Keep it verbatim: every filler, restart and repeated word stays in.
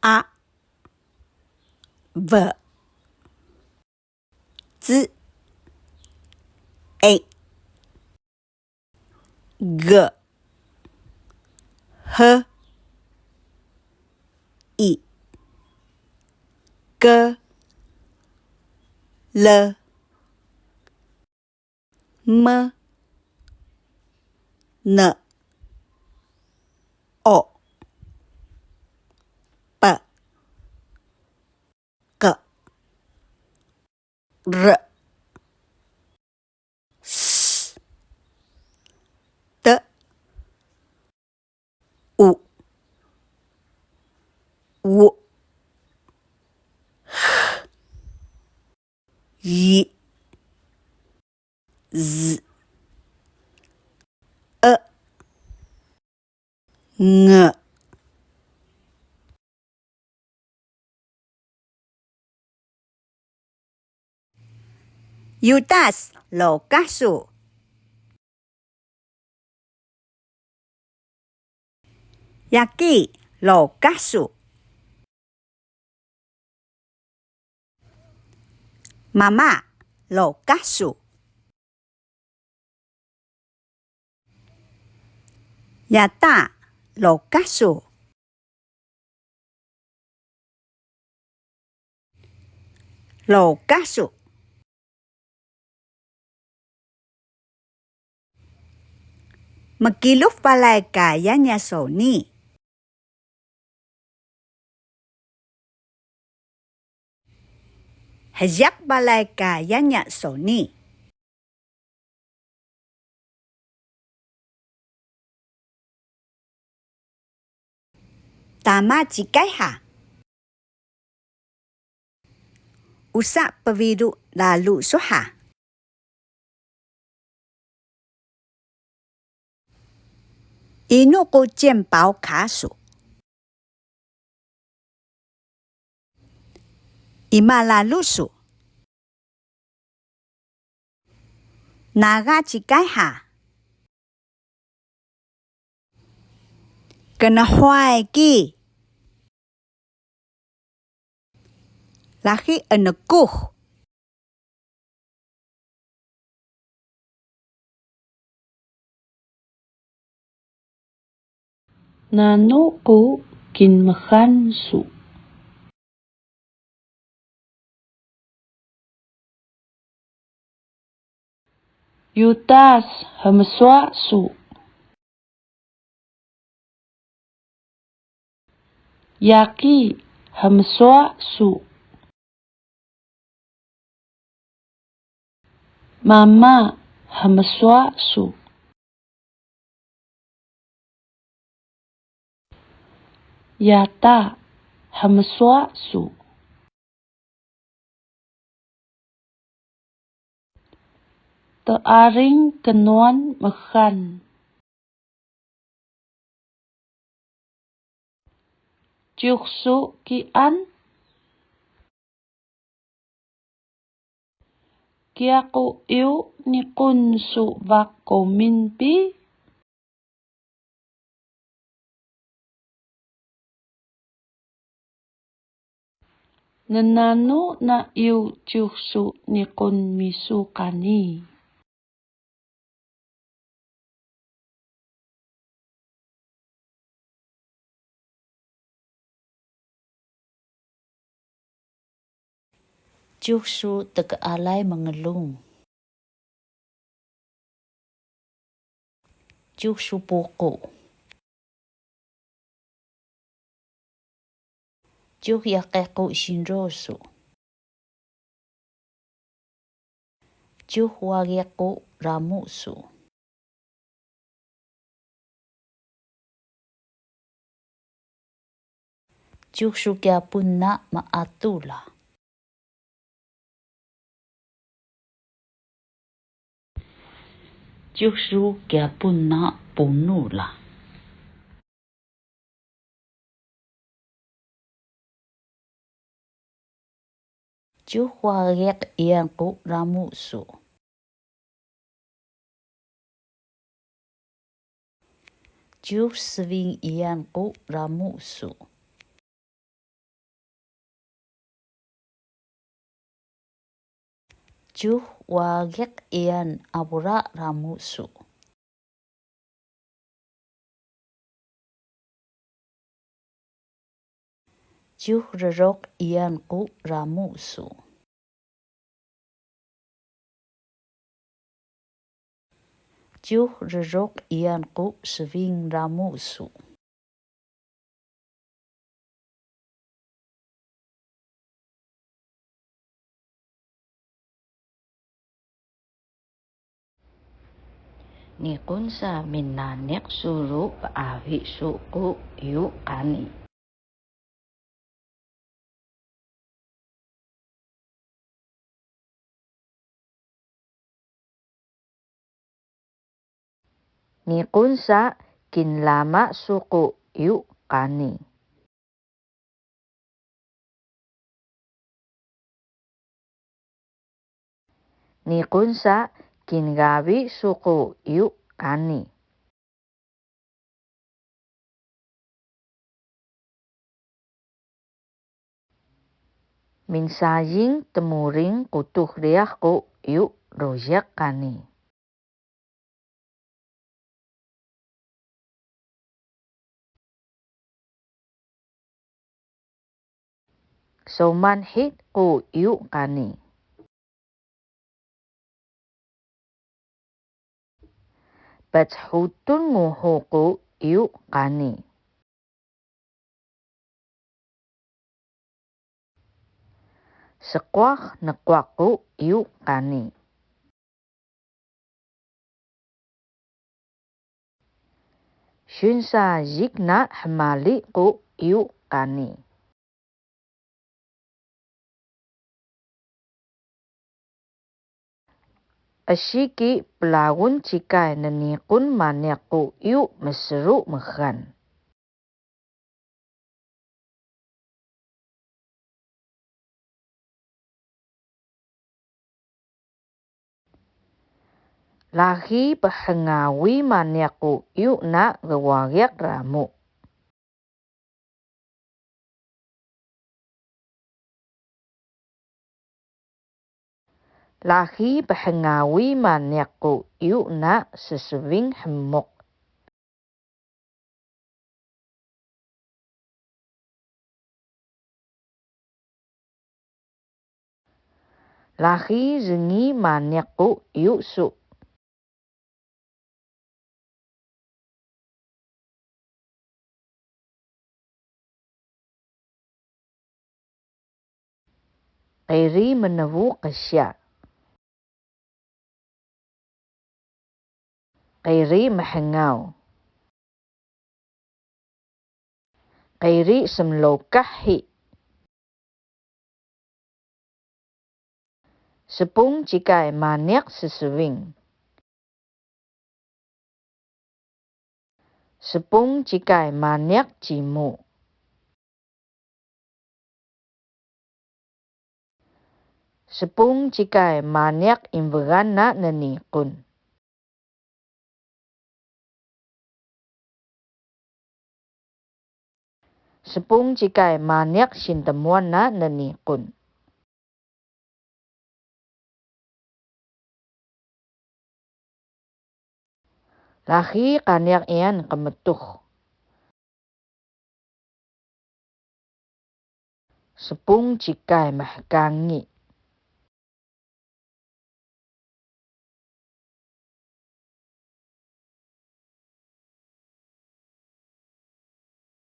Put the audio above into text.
A, V, C, E, G, H, I, K, L, M, N, O, P, Q, R, S, T, U, W, H, Y, Z, E, Ng. Yutas, lokah su. Yaki, lokah su. Mama, lokah su. Yata, lokah su. Lokah su. Mkilux balay ka yanya soni. Hjak balay ka yanya soni. Tama cikay ha. Usa pbiru lalu su ha. Inu ku cembaw ka su? Ima lalu su? Naga cikay ha. Knhway ki. Lahi nnkuh. Nanu ku kinmxal su? Yutas, hmswaw su. Yaki, hmswaw su. Mama, hmswaw su. Yata, hmswaw su. T'aring knwan mxal. Cux su kiyan? Kiya ku iyu niqun su baq qomin pi? Nnanu na iyu cux su niqun misu qani? Cux su tkealay mnglung. Cux su puqu. Cux yaqiq ku sinro su. Cux wagiq ku ramu su. Cux su kiya pun na m'atu la? Cux su kiya pun na punu la? Cux wagiq iyan ku ramu su. Cux sbing iyan ku ramu su. Cux wagiq iyan abura ramu su. Cux rrok iyan qu ramu su. Cux rrok iyan qu sbing ramu su. Niqun sa minaniq su ru p'awi su qu iyu qani. Niqun sa kinlama su qu iyu qani. Niqun sa kingawi su qu iyu qani. Minsaying tmuring qutux riyah qu iyu royiq qani. Soman hit qu iyu qani. Pchutun nguhu qu iyu qani. Sqwax nqwaq qu iyu qani. Syun sa yik na hmali qu iyu qani. Asi ki plagun cikay nniqun maniq qu iyu msru mxal. Laxiy phngawi maniq qu iyu na gwagiq ramu. Laxiy phngawi maniq qu iyu na sswing hmuk. Laxiy sngi maniq qu iyu su. Qiri mnbu qsya. Qiri mhngaw. Qiri smlokah hi. Spung cikay maniq sswing. Spung cikay maniq cimu. Spung cikay maniq inbgan na nniqun. Spung cikay maniq sintmuan na nniqun. Laxiy qaniq iyan qmtux. Spung cikay mhkangi.